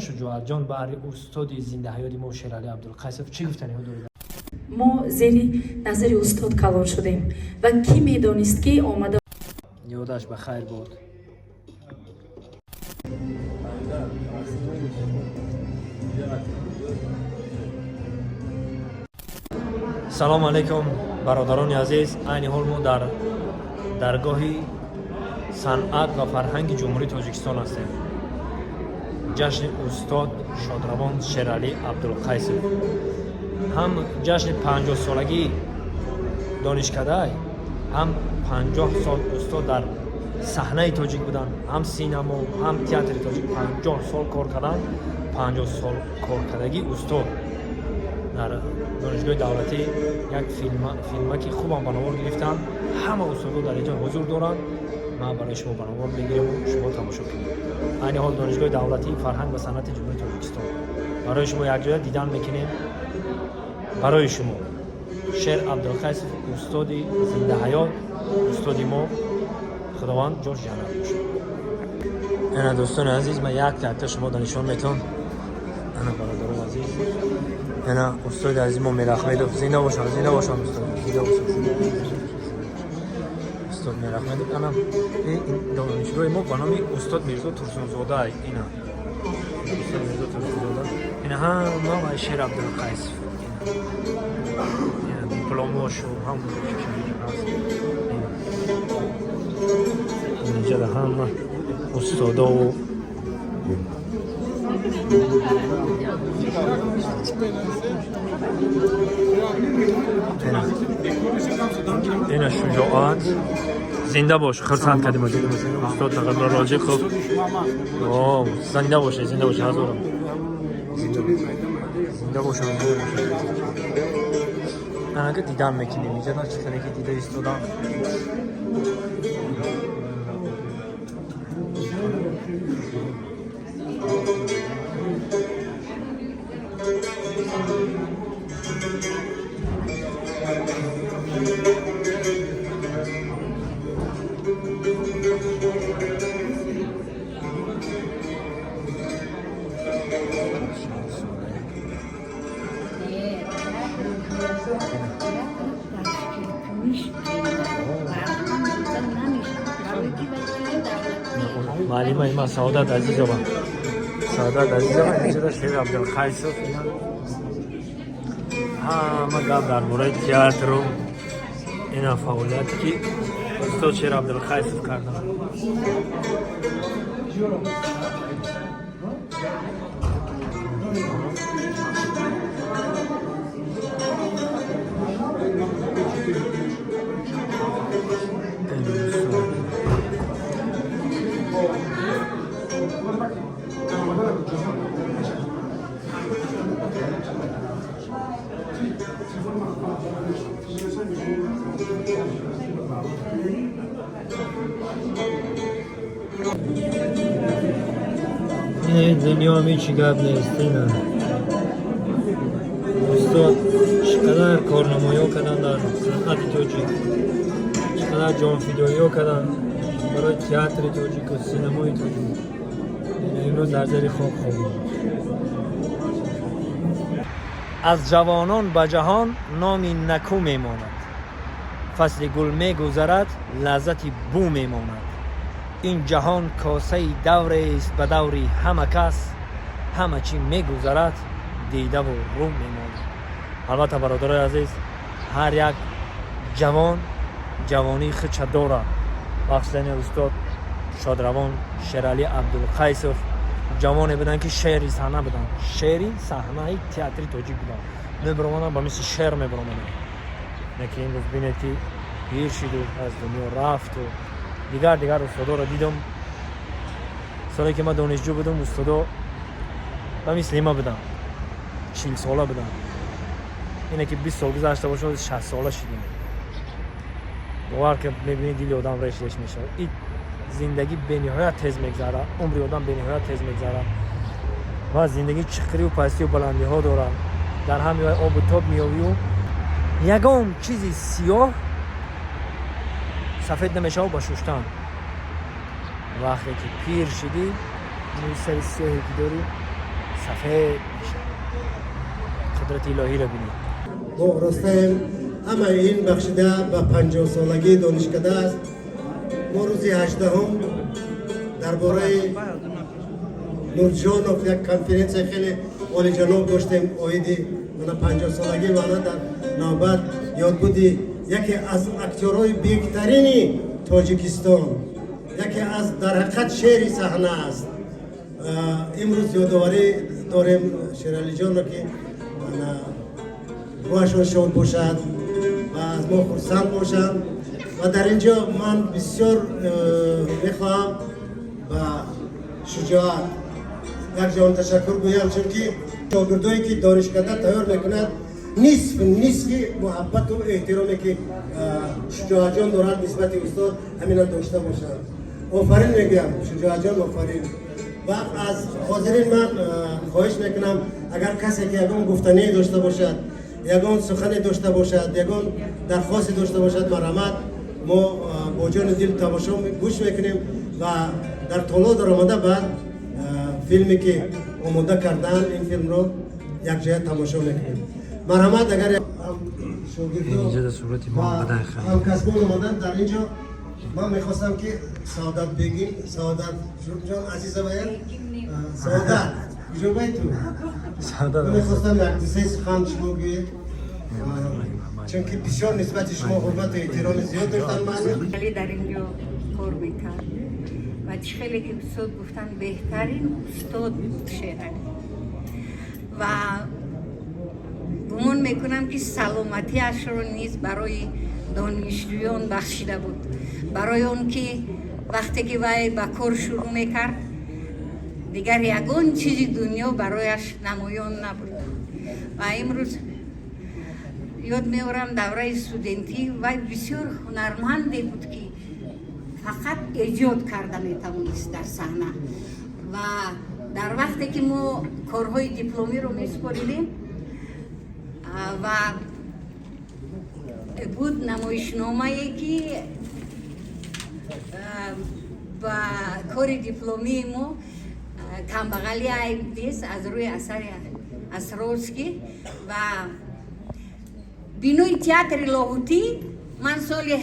Шуҷоатҷон, баҳри устоди зиндаҳаёти мо Шералӣ Абдулқайсов чӣ гуфтаниҳо доред? Мо зери назари устод калон шудем ва кӣ медонист, ки омада Ёдаш ба хайр бод. Салому алайкум, бародарони азиз. Айни ҳол мо дар даргоҳи санъат ва фарҳанги Ҷумҳурии Тоҷикистон ҳастем. Ҷашни устод шодравон Шералӣ Абдулқайсов, ҳам ҷашни 50-солагии донишкадай, ҳам 50 сол устод дар саҳнаи тоҷик буданд, ҳам синамо, ҳам театри тоҷик 50 сол кор карданд. 50 сол коркардагии устод дар Донишгоҳи давлатӣ як филмаки хубам ба навор гирифтанд. Ҳама устодо дар инҷо ҳузур доранд. Ман барои шумо ба навор мегирему шумо тамошо кунед. Айни ҳол Донишгоҳи давлатии фарҳанг ва санъати Ҷумҳурии Тоҷикистон барои шумо якҷоя дидан мекунем. Барои шумо Шер Абдулқайсов, устоди зиндаҳаёт, устоди мо, Худованд ҷош ҷаннат бошад. Ана, дӯстони азиз, ман якта якта шумо да нишон метавон. Ана, бародарони азиз, ана устоди азизи мо Мирахмедов. Зинда бошанд, зинда бошанд, устод, зинда бошанд, устод Мирахмедов. Ана, ин донишгоҳи мо ба номи устод Мирзо Турсунзода. Ина устод Мирзо Турсунзода, ина ҳама ва Шер Абдулқайсов, ина дипломошу ҳам ҳаст. Инҷода ҳама устодову ина Шуҷоат, зинда бош, хурсанд кардем, устод Роҷиқов. Зинда боше, зинда боше, ҳазорам зинда бошам, зинда бошам. Анака дидан мекунем инҷода, чӣ хеле ки дида истодам. Муаллимаи ма Саодат Азизова, Саодат Азизова. Инҷода Шер Абдулқайсов. Ҳама гап дар бораи театру ина фаъолияте ки устод Шер Абдулқайсов карданд. Ин дунё ҳеҷ гап нест. Ина устод чӣ қадар корнамоё карданд дар санъати тоҷик, чӣ қадар ҷонфидоиё карданд барои театри тоҷику синамои тоҷик. Имрӯз дар зери хок хобид. Аз ҷавонон ба ҷаҳон номи накӯ мемонад, фасли гул мегузарад, лаззати бӯ мемонад. Ин ҷаҳон косаи даврест, ба даври ҳама кас ҳама чӣ мегузарад, дидаву рӯ мемонад. Албатта, бародарои азиз, ҳар як ҷавон ҷавонии худша дорад. Бахшидани устод шодравон Шералӣ Абдулқайсов ҷавоне буданд, ки шери саҳна буданд, шери саҳнаи театри тоҷик буданд. Мебиромаданд, ба мисли шер мебиромаданд. Лекин имрӯз бинед, ки пир шиду аз дунё рафту дигар дигар устодоро дидам. Соле ки ман донишҷӯ будам, устодо ба мисли ма будам, 40-сола будам. Ине ки 20 сол гузашта бошад, 60-сола шидем. Бовар ки мебинӣ, дили одам реш реш мешавад. И зиндагӣ бениҳоят тез мегзарад, умри одам бениҳоят тез мегзарад ва зиндагӣ чиқирию пастию баландиҳо дорад. Дар ҳами обу тоб меёвию ягон чизи сиёҳ сафед намешавад ба шуштан. Вақте ки пир шидӣ, мӯи сари сиёҳе ки дорӣ. Сафед мешавад. Қудрати илоҳиро бинед. Мо ростаем, ҳамаи ин бахшида ба 50-солагии донишкада аст. Мо рӯзи 18-ум дар бораи Нурҷонов як конференсия хеле олиҷаноб доштем оиди мана 50-солагӣ ва ана дар навбат ёдбуди яке аз актёрҳои беҳтарини Тоҷикистон, яке аз дар ҳақиқат шери саҳна аст. Имрӯз ёдоварӣ дорем Шералиҷонро, ки рӯҳашон шод бошад ва аз мо хурсанд бошанд. Ва дар ин ҷо ман бисёр мехоҳам ба Шуҷоат як ҷон ташаккур гӯям, чунки шогирдое ки донишкада тайёр мекунад, нисф нисфи муҳаббату эҳтироме ки Шуҷоатҷон дорад нисбати устод, ҳамина дошта бошанд. Офарин мегӯям, Шуҷоатҷон, офарин. Ва аз ҳозирин ман хоҳиш мекунам, агар касе ки ягон гуфтание дошта бошад, ягон сухане дошта бошад, ягон дархосте дошта бошад, марҳамат, мо бо ҷону дил тамошо гӯш мекунем ва дар толор даромада баъд филме ки омода кардаанд, ин филмро якҷоя тамошо мекунем. Марҳамат, агар ҳамкасбон омаданд дар ин ҷо, ман мехостам ки Саодат бегим, Саодат ҷон Азизовая, Саодат, куҷо бай ту? Мехостам як дусе сухан шумо гӯед, чунки бисёр нисбати шумо ҳурмату эҳтироми зиёд доштанд. Ман дар ин ҷо кор мекард ва чӣ хеле ки устод гуфтанд, беҳтарин устод буд Шералӣ ва гумон мекунам, ки саломатиашро низ барои донишҷӯён бахшида буд, барои он ки вақте ки вай ба кор шурӯъ мекард, дигар ягон чизи дунё барояш намоён набуд. Ва имрӯз ёд меорам давраи студентӣ, вай бисёр ҳунарманде буд, ки фақат эҷод карда метавонист дар саҳна. Ва дар вақте ки мо корҳои дипломиро месупоридем ва буд намоишномае, ки ба кори дипломии мо «Камбағалӣ айб нест» аз рӯи асари Островский ва бинои театри Лоҳутӣ ман соли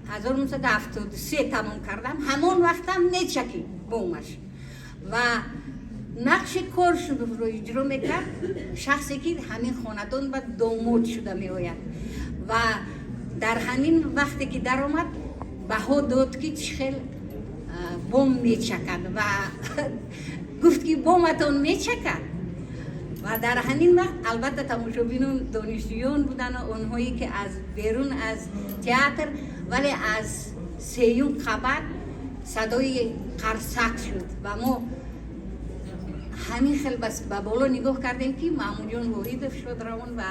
1973 тамом кардам. Ҳамон вақтам мечакид бомаш ва нақши Коршуновро иҷро мекард шахсе, ки ҳамин хонадон ба домод шуда меояд. Ва дар ҳамин вақте ки даромад, баҳо дод, ки чӣ хел бом мечакад ва гуфт, ки боматон мечакад. Ва дар ҳамин вақт албатта тамошобинон донишҷӯён будану онҳое, ки аз берун аз театр, вале аз сеюм қабат садои қарсак шуд ва мо ҳамин хел ба боло нигоҳ кардем, ки Маҳмудҷон Воҳидов шодравон ва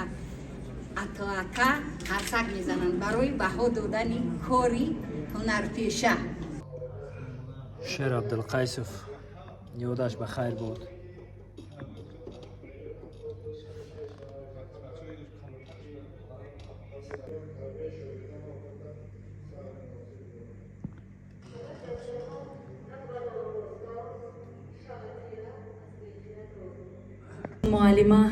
Атоака қарсак мезананд барои баҳо додани кори ҳунарпеша. Шер Абдулқайсов, ёдаш ба хайр буд. Муаллима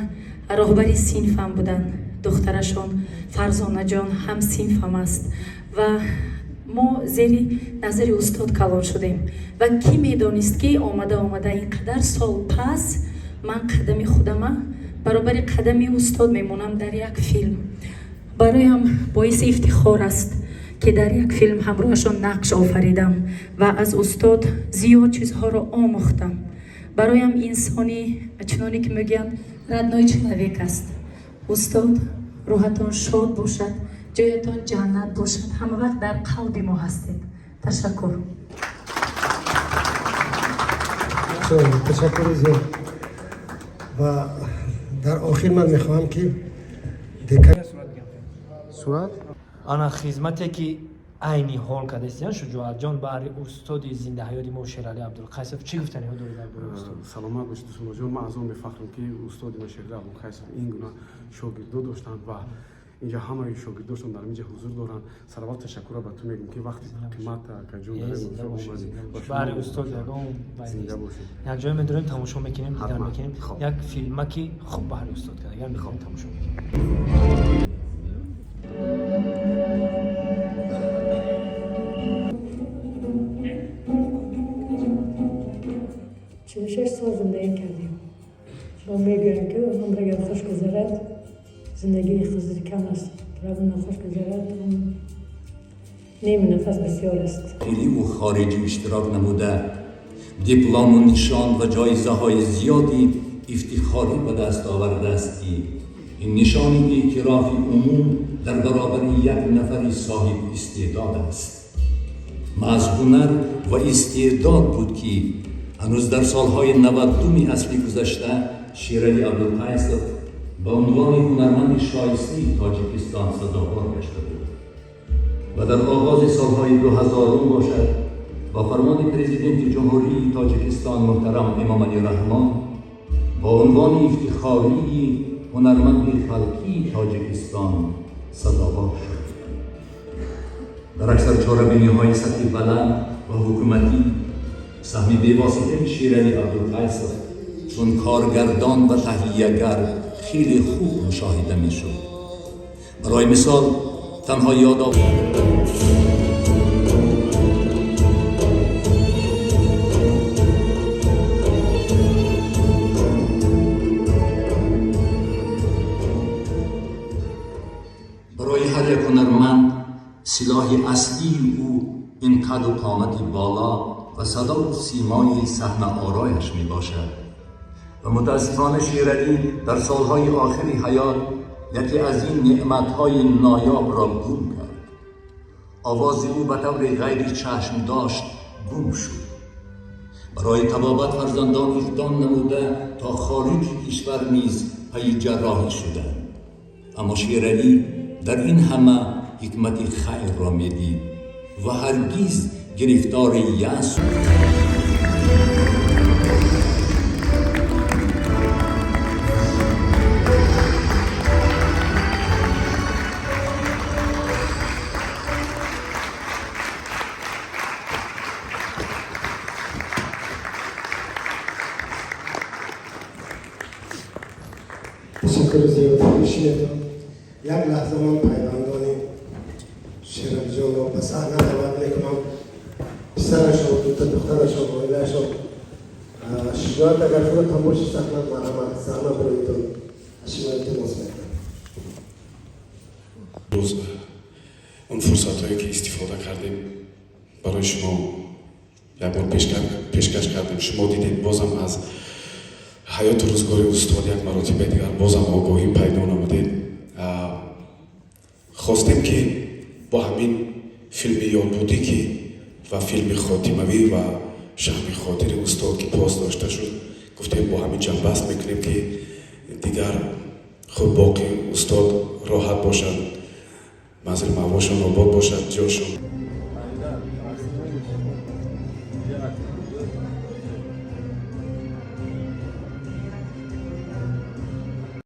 роҳбари синфам буданд. Духтарашон Фарзонаҷон ҳам синфам аст ва мо зери назари устод калон шудем. Ва кӣ медонист, ки омада омада ин қадар сол пас ман қадами худама баробари қадами устод мемонам дар як филм. Бароям боиси ифтихор аст, ки дар як филм ҳамроҳашон нақш офаридам ва аз устод зиёд чизҳоро омӯхтам. Бароям инсони, чуноне ки мегӯянд, родной человек аст устод. Рӯҳатон шод бошад, ҷоятон ҷаннат бошад, ҳама вақт дар қалби мо ҳастед. Ташаккур. Ташаккури зиёд. Ва дар охир ман мехоҳам, ки дека Сурат ана хизмате, ки айни ҳол кардастиян, Шуҷоатҷон, баҳри устоди зиндаҳаёти мо Шералӣ Абдулқайсов, чӣ гуфтаниҳо доред дар бораи устод? Саломат бошед, Дусуллоҷон. Ман аз он мефахрам, ки устоди ма Шералӣ Абдулқайсов ин гуна шогирдо доштанд ва Инҷа ҳамаи шогирдошон дар инҷа ҳузур доранд. Сараввал ташаккурро ба ту мегӯм, ки вақти қимат акаҷон омадӣ. Баҳри устод ягон Зинда бошед. Як ҷое медорем, тамошо мекунем, дидан Ҳатман. мекунем. Хоб. Як филмаки хуб баҳри устод кард, агар мехоҳем, тамошо мекунем. 46 сол зиндагӣ кардем ва мегӯям, ки умр агар хуш гузарад, зиндагии хизри кам аст, правда, нохуш гузарад, ним нафас бисёр аст. داخلی و خارجی اشتراک نموده، دیپلم و نشان و جایزه های زیادی افتخاری به دست آورده است که این نشان اعتراف عموم در برابر یک نفر صاحب استعداد است. محض هنر و استعداد بود که هنوز در سالهای 90 عصر گذشته شیرعلی عبدالقیسов به عنوان هنرمند شایسته تاجیکستان سزاوار گشته بود و در آغاز سالهای 2000 باشد، با فرمان پرزیدنت جمهوری تاجیکستان محترم امامعلی رحمان با عنوان افتخاری هنرمند خلقی تاجیکستان سزاوار شد. در اکثر چاربینی های سطح بلند و حکومتی سهم بیواسطه شیرعلی عبدالقیسов چون کارگردان و تهیهگر خیلی خوب مشاهده میشد. برای مثال تنها یاد برای هر یک هنرمند سلاح اصلی او این قد و قامت بالا و صدا و سیمای صحنه آرایش می باشد و متاسفانه شیرعلی در سالهای آخری حیات یکی از این نعمتهای نایاب را گم کرد. آواز او به طور غیر چشم داشت گم شد. برای طبابت فرزندان اقدام نموده تا خارج کشور نیز پی جراحی شدند، اما شیرعلی در این همه حکمت خیر را میدید و هرگز گرفتار یأس Ташаккури зиёд, бишинедон. Як лаҳза ман пайвандони Шералиҷонро ба саҳна даъват мекунам, писарашон, дута духтарашон, оилаашон. Шуҷоат, агар худатон боши, саҳна, марҳамат, саҳна бароитон. Аз шумо илтимос мекунам. Рӯз он фурсатҳое ки истифода кардем, барои шумо як бор пешкаш кардем, шумо дидед. Бозам аз ҳаёту рӯзгори устод як маротибаи дигар бозам огоҳӣ пайдо намудед. Хостем, ки бо ҳамин филми ёдбудӣ ки ва филми хотимавӣ ва шаҳми хотири устод ки пос дошта шуд, гуфтем, бо ҳамин ҷамъбаст мекунем, ки дигар хуб боқӣ устод роҳат бошад, манзили маъвошон обод бошад, ҷошон.